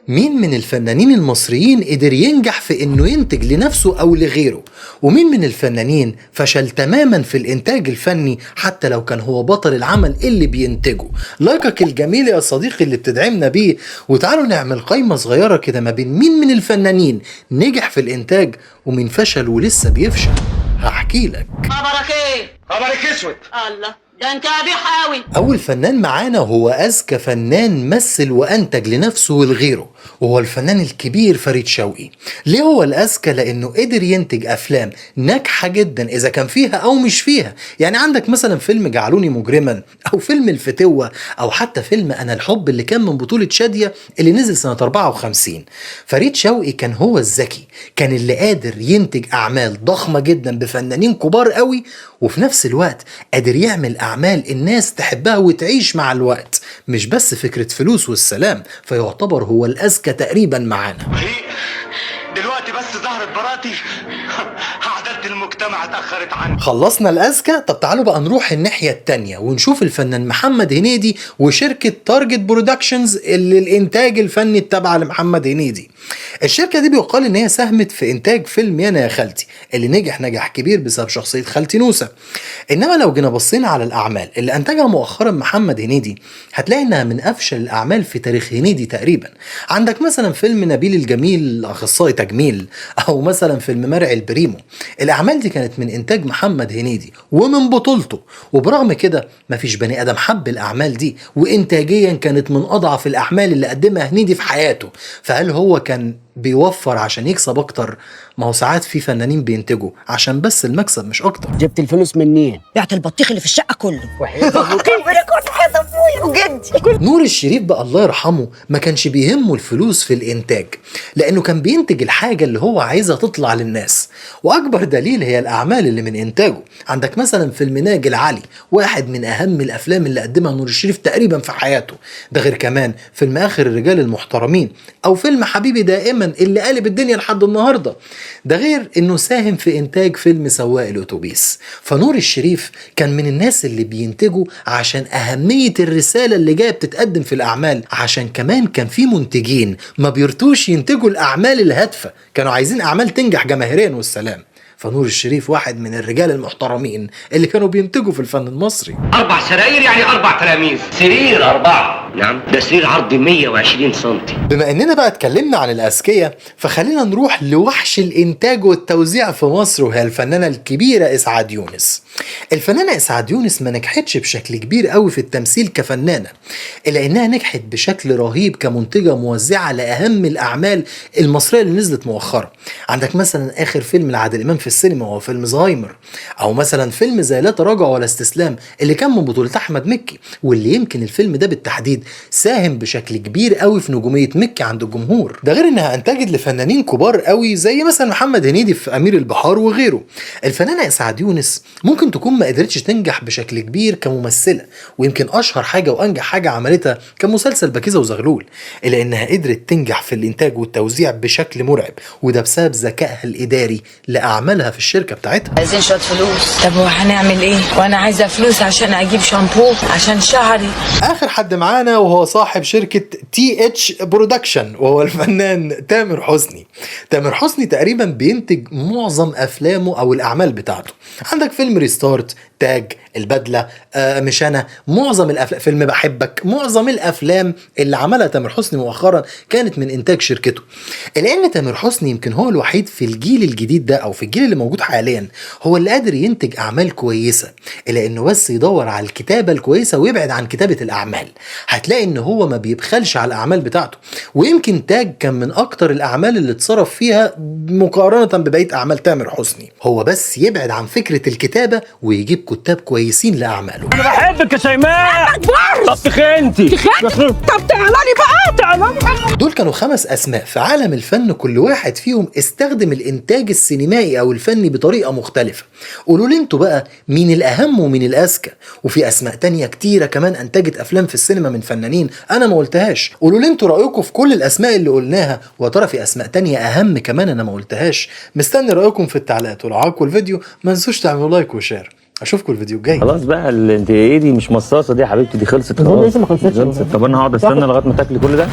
مين من الفنانين المصريين قدر ينجح في انه ينتج لنفسه او لغيره؟ ومين من الفنانين فشل تماما في الانتاج الفني حتى لو كان هو بطل العمل اللي بينتجه؟ لايكك الجميل يا صديقي اللي بتدعمنا بيه، وتعالوا نعمل قائمة صغيرة كده ما بين مين من الفنانين نجح في الانتاج ومين فشل ولسه بيفشل. هحكي لك. خبرك ايه؟ خبرك اسود. الله، ده انت قبيح قوي. أول فنان معانا هو أذكى فنان مثل وأنتج لنفسه ولغيره، وهو الفنان الكبير فريد شوقي. ليه هو الأذكى؟ لأنه قدر ينتج أفلام ناجحة جدا إذا كان فيها أو مش فيها. يعني عندك مثلا فيلم جعلوني مجرما، أو فيلم الفتوة، أو حتى فيلم أنا الحب اللي كان من بطولة شادية اللي نزل سنة 54. فريد شوقي كان هو الذكي، كان اللي قادر ينتج أعمال ضخمة جدا بفنانين كبار قوي، وفي نفس الوقت قادر يعمل أعمال الناس تحبها وتعيش مع الوقت، مش بس فكرة فلوس والسلام. فيعتبر هو الأذكى تقريبا معانا. دلوقتي بس ظهرت براتي. عدالة المجتمع اتأخرت عني. خلصنا الأذكى، طب تعالوا بقى نروح الناحية التانية ونشوف الفنان محمد هنيدي وشركة تارجت برودكشنز اللي الإنتاج الفني التابعة لمحمد هنيدي. الشركة دي بيقال إن هي ساهمت في إنتاج فيلم يانا يا خالتي اللي نجح نجاح كبير بسبب شخصية خالتي نوسة. إنما لو جينا بصينا على الأعمال اللي أنتجها مؤخرا محمد هنيدي هتلاقي إنها من أفشل الأعمال في تاريخ هنيدي تقريبا. عندك مثلا فيلم نبيل الجميل أخصائي تجميل، أو مثلا فيلم مرعي البريمو. الأعمال دي كانت من إنتاج محمد هنيدي ومن بطولته، وبرغم كده مفيش بني آدم حب الأعمال دي، وإنتاجيا كانت من أضعف الأعمال اللي قدمها هنيدي في حياته. فهل هو كان بيوفر عشان يكسب أكتر؟ ما هو ساعات في فنانين بينتجوا عشان بس المكسب مش أكتر. جبت الفلوس منين؟ بعت البطيخ اللي في الشقة كله. نور الشريف بقى الله يرحمه ما كانش بيهمه الفلوس في الإنتاج، لأنه كان بينتج الحاجة اللي هو عايزها تطلع للناس، وأكبر دليل هي الأعمال اللي من إنتاجه. عندك مثلا فيلم ناجي العلي، واحد من أهم الأفلام اللي قدمها نور الشريف تقريبا في حياته، ده غير كمان فيلم آخر الرجال المحترمين، أو فيلم حبيبي دائما اللي قالب الدنيا لحد النهاردة، ده غير إنه ساهم في إنتاج فيلم سواق الأتوبيس. فنور الشريف كان من الناس اللي بينتجوا عشان أهمية الرسالة اللي جاية بتتقدم في الأعمال، عشان كمان كان في منتجين ما بيرتوش ينتجوا الأعمال الهادفة، كانوا عايزين أعمال تنجح جماهيريا والسلام. فنور الشريف واحد من الرجال المحترمين اللي كانوا بينتجوا في الفن المصري. 4 سراير يعني 4 تلاميذ، سرير 4. نعم، ده سرير عرض 120 سنتي. بما اننا بقى اتكلمنا عن الاذكياء، فخلينا نروح لوحش الانتاج والتوزيع في مصر، وهي الفنانة الكبيرة اسعاد يونس. الفنانة اسعاد يونس ما نجحتش بشكل كبير قوي في التمثيل كفنانه، الا انها نجحت بشكل رهيب كمنتجه موزعة لاهم الاعمال المصرية اللي نزلت مؤخرا. عندك مثلا اخر فيلم لعادل امام في السينما وهو فيلم زهايمر، او مثلا فيلم زي لا تراجع ولا استسلام اللي كان من بطوله احمد مكي، واللي يمكن الفيلم ده بالتحديد ساهم بشكل كبير قوي في نجوميه مكي عند الجمهور. ده غير انها انتجت لفنانين كبار قوي زي مثلا محمد هنيدي في امير البحار وغيره. الفنانة اسعاد يونس ممكن تكون ما قدرتش تنجح بشكل كبير كممثله، ويمكن اشهر حاجة وانجح حاجة عملتها كان مسلسل بكيزه وزغلول، الا انها قدرت تنجح في الانتاج والتوزيع بشكل مرعب، وده بسبب ذكائها الاداري لاعمالها في الشركة بتاعتها. عايزين شوية فلوس. طب وهنعمل ايه؟ وانا عايزه فلوس عشان اجيب شامبو عشان شعري. اخر حد معانا وهو صاحب شركة TH Production، وهو الفنان تامر حسني. تامر حسني تقريبا بينتج معظم افلامه او الاعمال بتاعته. عندك فيلم ريستارت، تاج، البدلة، مش انا، معظم الافلام، فيلم بحبك، معظم الافلام اللي عملها تامر حسني مؤخرا كانت من انتاج شركته. لان تامر حسني يمكن هو الوحيد في الجيل الجديد ده او في الجيل اللي موجود حاليا هو اللي قادر ينتج اعمال كويسة، الا انه بس يدور على الكتابة الكويسة ويبعد عن كتابه الاعمال. هتلاقي ان هو ما بيبخلش على الاعمال بتاعته، ويمكن تاج كان من اكتر الاعمال اللي اتصرف فيها مقارنة ببقية اعمال تامر حسني. هو بس يبعد عن فكرة الكتابة ويجيب كتاب كويسين لاعماله. انا بحبك يا شيماء. طب تخنتي. طب تعالى لي بقى، تعالى لي. دول كانوا 5 اسماء في عالم الفن، كل واحد فيهم استخدم الانتاج السينمائي او الفني بطريقة مختلفة. قولوا لي انتوا بقى مين الاهم ومين الاذكى؟ وفي اسماء تانية كتيرة كمان انتجت افلام في السينما من فنانين انا ما قلتهاش. قولوا لي انتوا رايكم في كل الاسماء اللي قلناها، ويا ترى في اسماء تانية اهم كمان انا ما قلتهاش؟ مستني رايكم في التعليقات، ولو عجبكم الفيديو ما تنسوش تعملوا like و share. اشوفكم الفيديو الجاي. خلاص بقى انت ايه دي مش مصاصه دي يا حبيبتي، دي خلصت خلاص. لسه ما خلصتش. خلصت. طب انا هقعد استنى لغاية ما تاكلي كل ده؟